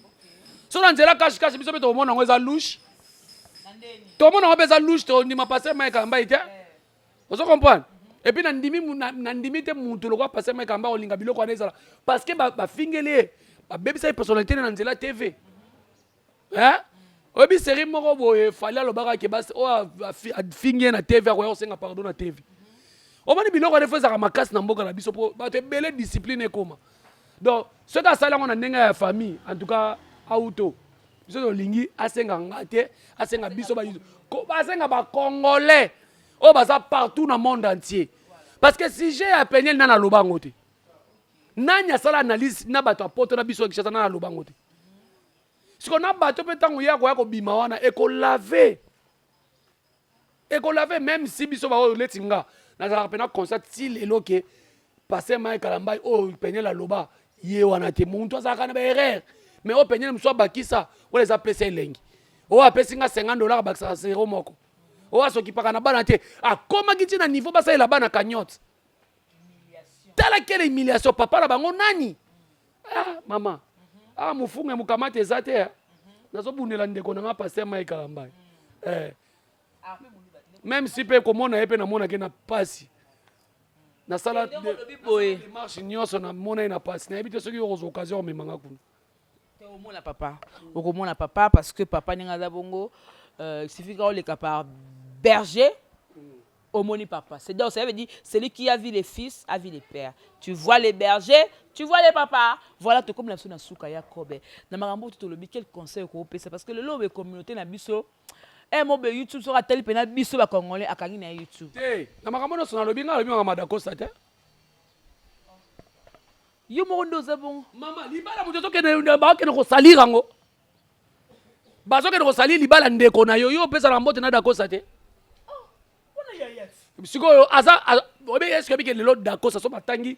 so na nzela cash cash, biso mpe tokomona yango eza louche, tomona yango mpe eza louche, tondima pasteur Mike Kalambai te. Ozo comprendre? Et puis nandimi nandimi te mutu lokola pasteur Mike Kalambay olinga biloko wana ezala parce que bafingeli ye, babebisa ye personnalité na nzela TV. Hein? Oyebi série moko boye Fally alobaka ke basi oyo afingi ye na TV akoya kosenga pardon na TV. Omoni biloko wana efo ezalaka makasi na mboka na biso mpo bato ebele discipline ekoma. Donc soki asali yango na ndenge ya famille, en tout cas auto biso tolingi asenga nga te, asenga biso, asenga bacongolais oyo baza partout na monde entier, parce que sujet ya Peniel nani aloba yango te, nani asala analyse na bato ya Poto na biso ya Kinshasa, nani aloba yango te. Sikoyo na bato mpe ntango ye akoya kobima wana, ekolave ekolave. Même si biso baoyo leti nga nazalaka mpena constat ti lelo ke pasteur Mike Kalambay oyo Peniel aloba ye wana te, muntu azalaka na baerreur, mais oyo Peniel mosusu abakisa wana eza pesa elengi. Oyo apesi nga 50 $ abakisaka zero moko. Oyo asokipaka na bana te, akomaki ntina niveau basalela bana cagnotte. Tala quelle humiliation! Papa na bango nani? Ah mama, ah mofunga mokamata eza te. Nazobundela ndeko na nga pasteur Mike Kalambay, eh. Même si mpe komona ye mpe namonaki na pasi, nasala démarche nyonso, namona ye na pasi. Nayebi te soki okozwa occasion omemanga kuna. Okomona papa, okomona papa, parce que papa ndenge aza bongo, il suffit kaka oleka par berger, omoni papa. C'est donc, ça veut dire, celui qui a vu les fils a vu les pères. Tu vois les bergers, tu vois les papas. Voilà, tokomi na biso na suka ya kobe na makambo oyo tolobi. Quel conseil okopesa? Parce que lelo oyo communauté na biso mobe YouTube, soki atali mpena biso bacongolais, akangi na ye YouTube. Te, na makambo nyonso nalobi, ngai nalobi makambo adakosa te. Yo moko nde oza bongo. Mama, libala moto ezokende, bakokende kosalira yango, bazokende kosalira libala ndeko na yo. Yo opesaka mbote na Dakosa te. Sikoyo aza oyebi, eske oyebi ke lelo Dakosa so batangi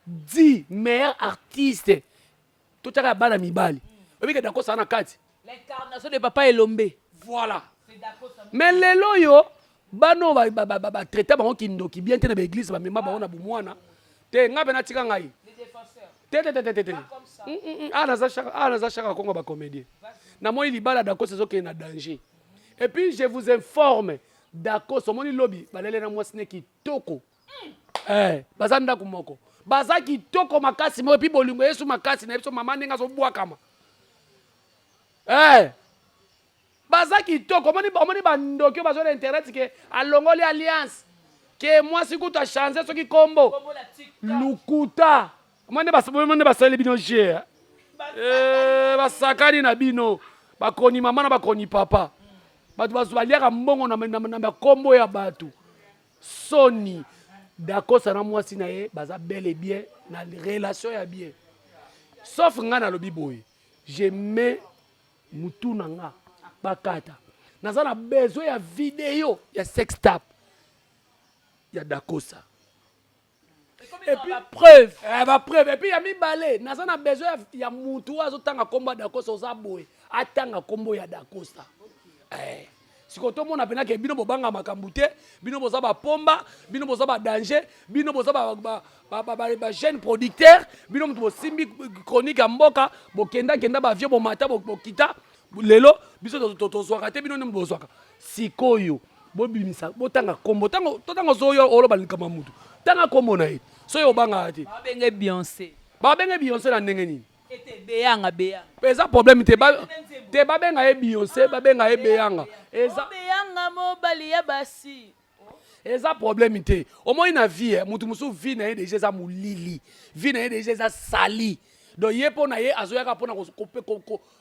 10 meilleur artiste, totiaka ya bana mibali, oyebi ke Dakosa aza na kati? L'incarnation de papa Elombe. Voilà, mais lelo oyo bana oyo batraite bango kindoki bien te na baeglise, bamema bango na bomwana te. Ngai mpe natika ngai te te te te te te. Ah, naza chaka, ah, naza chaka kongo bacomédien. Namoni libala Dakosa ezokende na danger. Et puis je vous informe, Dakosa omoni lobi balele na mwasi ne kitoko, eh, baza ndako moko, baza kitoko makasi moko. Et puis bolingo Yesu makasi na biso mama ndenge azobwakama, eh, baza kitoko. Omoni, omoni bandoki oyo bazwa na internet ke alongoli alliance, ke mwasi kutu achange soki kombo, lukuta. Omoni nde basaleli bino jeu, eh, basakani na bino, bakoni mama na bakoni papa. Bato baliaka mbongo na bakombo ya bato, soni. Dakosa na mwasi na ye baza bel et bien na relation ya bien, sauf ngai nalobi boye, je mets mutu na nga bakata, naza na besoin ya video ya sextape ya Dakosa. Et puis preuve. Eh, bapreuve. Et puis ya mibale, naza na besoin ya mutu oyo azotanga nkombo ya Dakosa, oza boye, atanga nkombo ya Dakosa, eh. Sikoyo tomona mpena ke bino bobanga makambo te, bino boza bapomba, bino boza badanger, bino boza bajeune producteur, bino moto bosimbi chronique ya mboka, bokendakenda bavio, bomata bokita. Lelo biso tozwaka te, bino nde bozwaka. Sikoyo bobimisa, botanga kombo. Ntango totanga ozoyo oloba likambo ya mutu, tanga kombo na ye soki obangaka te. Babenge Beyoncé. Babenge Beyoncé na ndenge nini? Ete Beyanga, Beyanga. Eza problème te, te babenga ye Beyoncé, babenga ye Beyanga, eza Beyanga mobali ya basi. Eza problème te. Omoi na vie, mutu mosusu vie na ye déjà eza molili, vie na ye déjà eza sali. Donc ye mpo na ye azoyaka mpona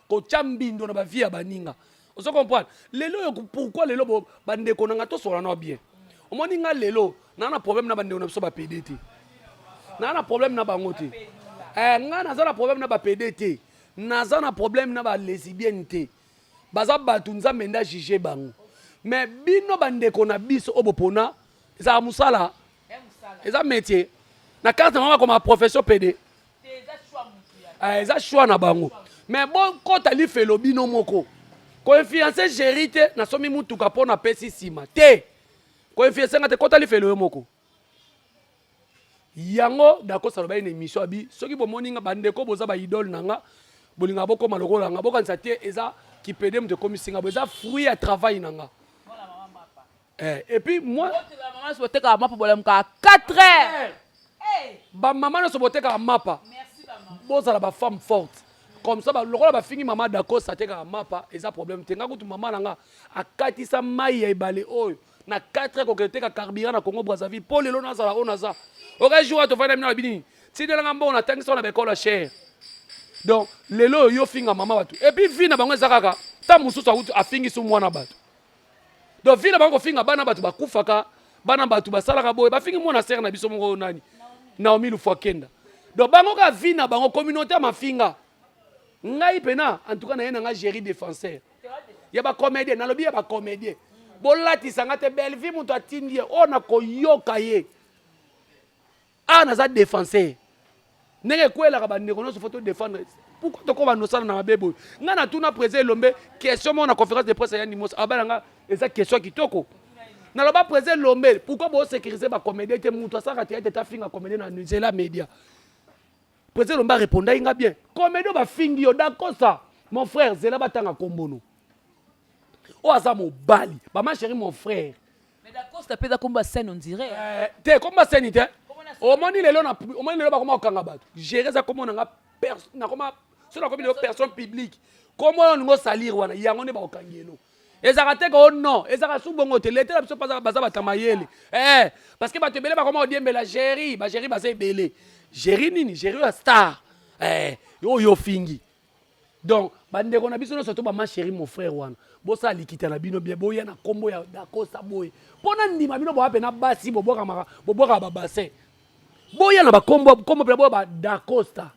kotya mbindo na bavie ya baninga. Ozo comprendre lelo oyo pourquoi? Lelo bandeko na nga tosola na bien. Omoni nga lelo naa na problème na bandeko na biso bapédé te, naa na problème na bango te. Eh, nga naza na problème na bapédé te, naza na problème na balesbienne te. Baza bato, Nzambe nde ajuge bango. Mais bino bandeko na biso oyo bopona, ezalaka mosala, eza métier na carte na bango, bakoma profession pédé. Eza choix na bango, mais bokɔta lifelo bino moko. Koinfluence géri te, nasomi mutuka mpo napesi nsima te. Koinfluence nga te, kɔta lifelo yo moko. Yango Dakosa aloba ye na émission abi: soki bomoni nga, bandeko boza baidole na nga, bolingaka bokóma lokola nga, bokanisa te eza kipédé moto ekomisi nga bo, eza fruit ya travail na nga. Eh, et puis moi Mama nyonso botekaka mapa, bolamukaka 4 heures. Bamama nyonso botekaka mapa, bozala bafemme forte comme ça. Lokola bafingi mama Dacosta atekaka mapa, eza problème te. Nga kutu, mama na nga akatisa mai ya ebale oyo na 4 heures kokende teka carburant na Congo Brazzaville mpo lelo nazala oyo naza. Oka jour tofandi na bino na bini, tindelanga mbongo, natangisa oyo na baekole ya cher. Donc lelo oyo yo finga mama bato, et puis vie na bango eza kaka ta mosusu awuti afingisi mwana bato. Donc vie na bango kofinga bana bato, bakufaka bana bato, basalaka boye, bafingi mwana sere na biso moko nani, Naomi Lufwakenda. Donc bango kaka vie na bango communauté ya mafinga. Ngai mpena, en tout cas, naye na nga Géri défenseur ya bacomédien. Nalobi ya bacomédien, bolatisa nga te. Bellevie, moto atindi ye oyo nakoyoka ye awa. Naza défenseur ndenge ekwelaka bandeko nyonso, faut todéfendre. Pourquoi tokoma nosala na mabe boye? Ngai natuna président Elombe question moko na conférence de presse ya Ndimos abala nga. Eza question ya kitoko. Naloba: président Elombe, pourquoi bosécuriser bacomédien te? Moto asalaka théâtre te, afinga comédien na nzela média. Président Elombe arépondaki nga bien: comédien oyo bafingi yo, Dacosta, mon frère, zela batanga kombono oyo aza mobali. Bama chéri, mon frère. Mais Dacosta mpe eza kombo ya scène, on dirait. Eh, te, kombo scène te. Omoni lelo, omoni lelo bakoma kokanga bato. Gérer eza kombo na nga, nakoma so nakomi lelo personne publique. Kombo wana olingi osalire wana, yango nde bakokangi elo. Ezalaka te ko non, ezalaka su bongo te. Lete na biso baza bato ya mayele, eh, parce que bato ebele bakoma kodiembela Géri. Bagéri baza ebele. Géri nini? Géri oyo ya star, eh, oyo ofingi. Donc bandeko na biso nyonso to bama chéri, mon frère wana, bosala likita na bino bien, boya na nkombo ya Dacosta boye mpo na ndima bino. Boya mpe na basi, bobwakaka babassin, boya na bakombo kombo mpe boya badacosta.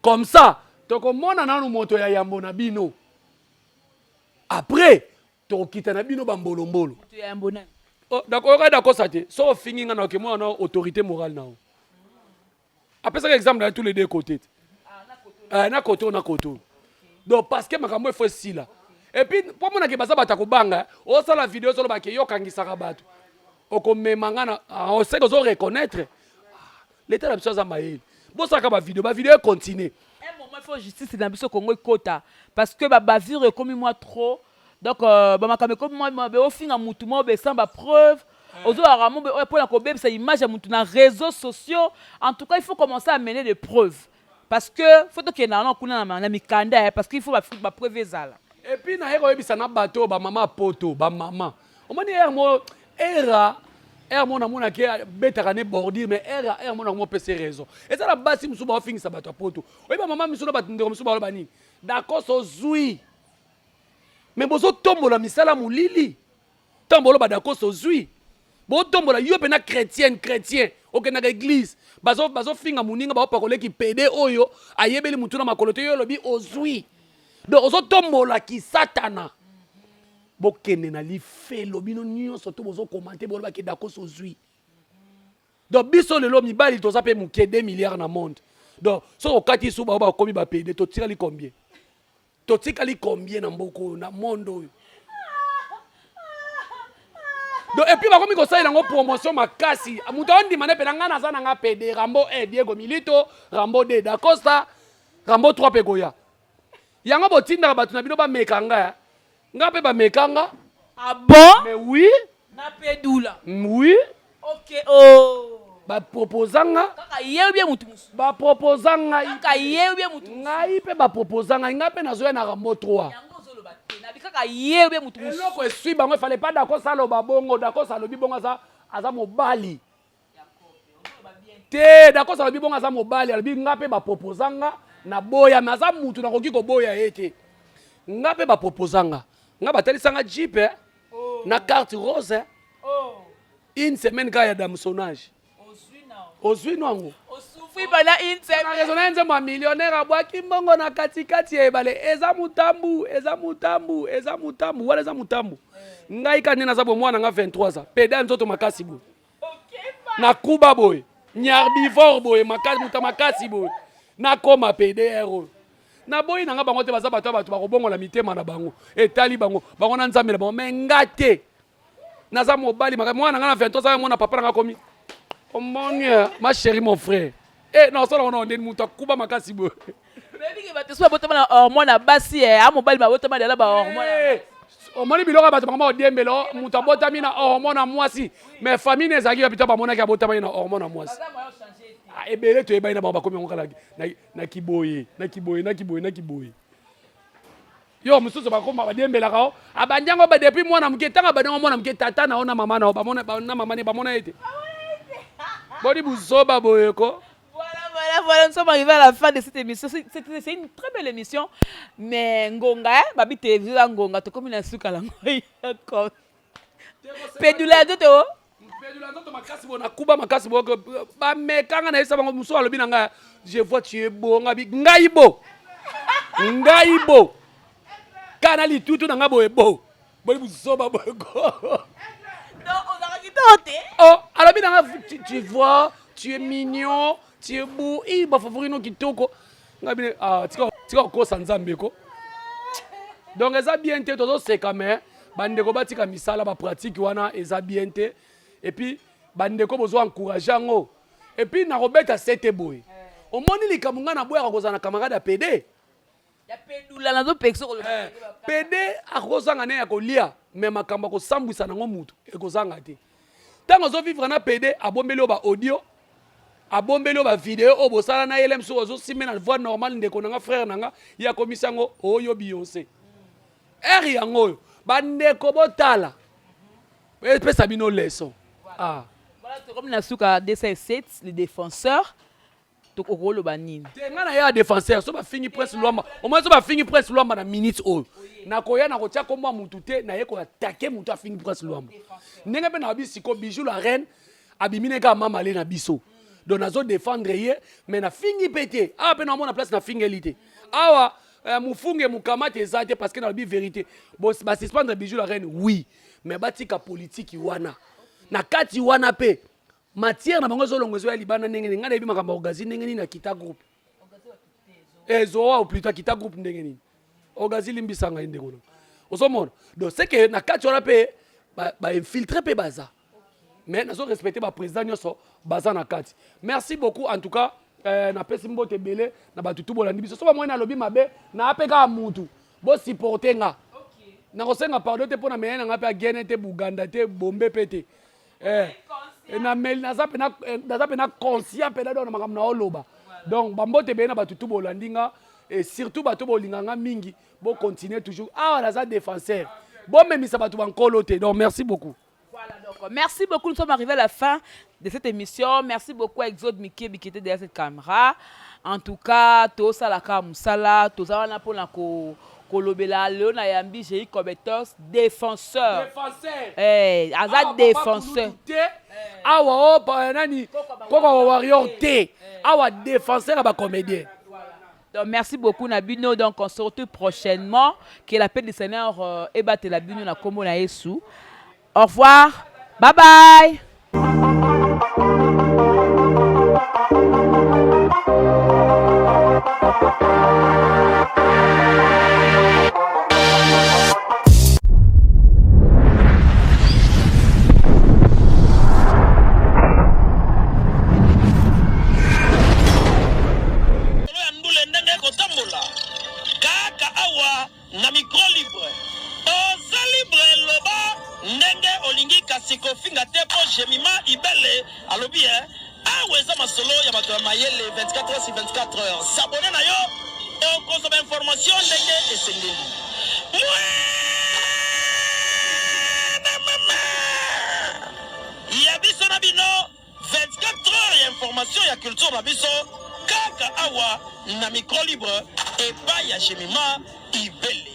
Comme ça tokomona nanu moto ya yambo na bino, après tokokita na bino bambolombolo. Moto ya yambo nani? Oh, oyoka Dacosta te. So ofingi nga na okemona na autorité morale na yo, apesaka exemple na tous les deux côtés te. Eh, na côté oyo, na côté oyo. Donc parce que makambo efo esila. Et puis mpo monake baza bato ya kobanga, osala video, ozolobake yo okangisaka bato, okomema nga na oseke, ozo reconnaître. Leta na biso aza mayele. Bosalaka bavideo, bavideo econtinue. Un moment, il faut justice na biso Congo ekota, parce que babavure ekomi mwa trop. Donc bamakambo ekomi mwa mabe. Ofinga mutu moko besant bapreuve, ozolaka mo oyo mpona kobebisa image ya mutu na réseaux sociaux. En tout cas, il faut commencer à mener des preuves, parce que faut tokende wana kuna na mikanda, parce qu'il faut bapreuve ezala. Et puis naye koyebisa na bato oyo bamama poto, bamama, omoni ere mo era ere mo namonaki abetaka ne bordure, mais era ere mo nango mopesa raison. Eza na basi mosusu baofingisa bato ya poto. Oyebi bamama misu na bato, ndeko mosusu baloba nini? Dacosta ozwi, mais bozotombola misala molili. Ntango boloba Dacosta ozwi, botombola yo mpena chrétienne, chrétien okendaka église, bazofinga moninga, baopakoleki pede oyo ayebeli mutu na makolo te. Yo olobi ozwi, donc ozotombola kisatana. Bokende na lifelo bino nyonso to bozokomante, bolobaki Dacosta ozwi. Donc biso lelo mibali toza mpe moke, 2 milliards na monde. Donc soki okati su bao bakomi bapede, totikali combien? Totikali combien na mboka oyo, na monde oyo? Donc et puis bakomi kosalela yango promotion makasi. Moto aondima nde mpena ngai naza nanga pede. Rambo 1 Diego Milito, Rambo 2 Dacosta, Rambo 3 mpe koya. Yango botindaka bato na bino bameka nga, nga mpe bameka nga. Ah bon? Mais oui. Na pedula? Oui. Ok, oh. Baproposa nga. Kaka ye ou bien mutu mosusu? Baproposa ngai. Kaka ye ou bien mutu mosusu? Ngai mpe baproposa ngai. Ngai mpe nazoya na Rambo 3. Yango ozoloba te, nabi kaka ye ou bien mutu mosusu? Eloko eswi bango, efale pas Dacosta aloba bongo. Dacosta alobi bongo, aza mobali te. Dacosta alobi bongo, aza mobali. Alobi nga mpe baproposa nga, naboya. Me aza mutu, nakoki koboya ye te. Nga mpe baproposa nga. Nga batalisa nga jeep, eh, na carte rose, eh. Oh. Une semaine kaka ya damsonnage, ozwi no yango. Osufri pendant une semaine. Na raisonne nzembo ya millionnaire abwaki mbongo na katikati ya ebale. Eza mutambu, eza mutambu, eza mutambu wana, eza mutambu. Ngai ka nde naza bo mwana nga 23 ans, peda nzoto makasi boye, nakuba boye, nyarbivore boye makasi, moto makasi boye, nakoma pdr oyo. Naboyi na nga bango te. Baza bato ya bato, bakobongola mitema na bango, etali bango, bango na Nzambe na bango. Me nga te, naza mobali makasi. Mwana nga na 23 ans, mwana papa na nga komi omoni, ma chérie, mon frère, e na osala wana ndeni moto akuba makasi boye. Bebiki bato so babotama na hormone ya basi, a mobali babotama dala bahormone. Eh, Omoni biloko ya bato bango baodiembela oh, moto abotami na hormone ya mwasi, mais famille na ezalaki wapi to bamonaki abotamaki na hormone ya mwasi? Ah, ebele toyebani na bango bakomi yango kala na kiboye na kiboye na kiboye na kiboye. Yo mosusu bakoma badiembelaka o abandi yango ba depuis mwana moke. Ntango abandi yango mwana moke, tata na yo na mama na yo bamona na mama ne bamona ye te. Boni buzoba boye ko. Voilà, voilà, voilà, nous sommes arrivés à la fin de cette émission. C'est une très belle émission. Mais Ngonga, hein, babi télévision Ngonga, to comme na suka la ngoyi. Pedula nzoto. Pedula nzoto makasi bo na kuba makasi bo ba mekanga na yesa bango muso alobi na nga je vois tu es beau nga bi ngai bo. Ngai bo. Kana litutu na nga boye bo. Boli buzoba boye ko. Non, ozalaka kitoko te. Oh, alobi na nga tu vois, tu es mignon, tu es beau, eh ba favori no kitoko. Nga bine ah tika tika kokosa Nzambe ko. Donc eza bien te tozoseka mais bandeko batika misala ba pratique wana eza bien te. Et puis bandeko bozo encourager yango. Et puis nakobeta sete boye. Omoni likambo nga naboyaka kozala na camarade ya PD. Ya pedula nazopekisa koloba. Eh, PD akozanga ne ya kolia mais makambo akosambwisa nango mutu ekozanga te. Ntango ozovivre na PD abombeli yo ba audio, abombeli yo ba video oyo bosala na ye mosusu ozosimbe na voix normale ndeko na nga frère na nga ye akomisi yango oyo Beyonce. Heure yango oyo bandeko botala epesa bino leçon. Ah. Voilà, tokomi na suka 207 le défenseur tokokoloba nini? Te nga na ya défenseur so bafingi Prince Luamba, omoni so bafingi Prince Luamba na minute oyo nakoya nakotia kombo ya mutu te, naye koatake mutu afingi Prince Luamba. Ndenge mpe nayebi siko Bijou la reine abimi ne kaka mama ale na biso, donc nazo défendre ye mais nafingi mpe te. Awa mpe naomona place nafingeli te awa. Mufunge mukamate eza te parce que nalobi vérité. Bon, basuspendre Bijou la reine oui, mais batika politique wana na kati wana mpe matière na bango ezolongo ezoya libanda ndenge nini. Ngai nayebi makambo ya Ogazi ndenge nini akita groupe ezowa ou plutôt akita groupe ndenge nini. Ogazi limbisa ngai ndeko na ozomona. Donc c'est que na kati wana mpe bainfiltre mpe baza, mais nazo respecter baprésident nyonso baza na kati. Merci beaucoup en tout cas. Napesi mbote ebele na bato tu bolandi biso. So bamoi nalobi mabe na ape kaka mutu bosupporte nga, nakosenga pardon te mpo na meye na nga mpe agene te Buganda te bombe mpe te. Nameli naza mpena conscient mpena donc na makambo na oloba. Donc bambote ebele na bato tu bolandi nga et surtout bato bolinga nga mingi, bocontinue toujours. Awa naza défenseur, bomemisa bato bankolo te. Donc merci beaucoup. Voilà, donc merci beaucoup. Nous sommes arrivés à la fin de cette émission. Merci beaucoup à Exode Mikebi qui était derrière cette caméra. En tout cas, tosalaka mosala, toza mpona ko kolobela leo na yambi Jei Kobetos défenseur. Défenseur. Eh, aza défenseur. Te awa o pa nani koko wa warrior te awa défenseur ya bacomédien. Donc merci beaucoup na bino. Donc on se retrouve prochainement. Que la paix du Seigneur ebatela bino na kombo na Yesu. Au revoir. Bye bye. Solo ya ndule ndenge ekotambola kaka awa na micro libre. Oza libre, loba ndenge olingi kasi kofinga te mpo Jemima Ibele alobi e awa eza masolo ya bato ya mayele 24 heures sur 24 heures. S'abonner na yo okozwa bainformation ndenge esengeli. Mwana mama ya biso na bino 24 heures ya information ya culture na biso kaka awa na micro libre epai ya Jemima Ibele.